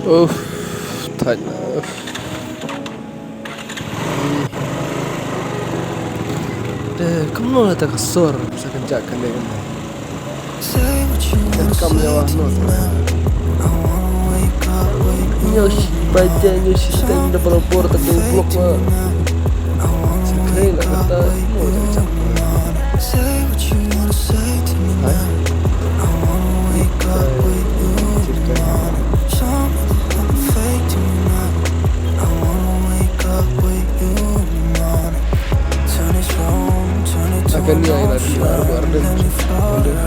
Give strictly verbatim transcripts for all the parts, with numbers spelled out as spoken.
Uff, thait na. Uff. Te, kumno la ta ka sur, sa kynjah kane kane. Te kam ïa wa no. Ñiew shi baje, ñiew shi teng da barabor ta ka vlog wa. Sa kane la kata, mo ta jam. Akan ni ai la di la Arden. Arden.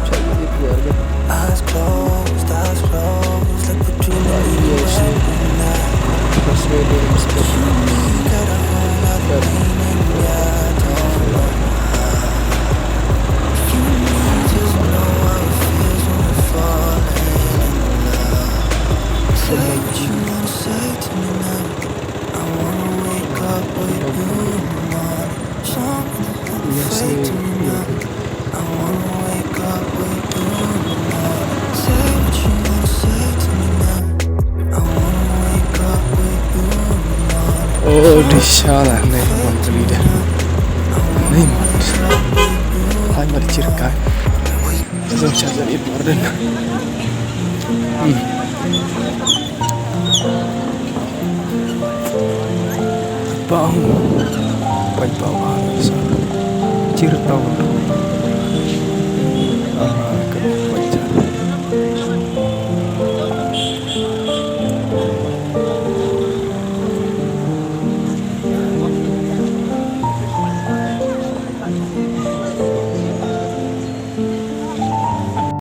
Cak ni di Arden. Eyes closed, eyes closed, like we're dreaming. First radio mistake. Oh, di shala ne, bang kali dah. Ni mat. Hai mat cirkai. Zong charger i Arden. Hmm. Bang. Pai bang sa. Cir tau.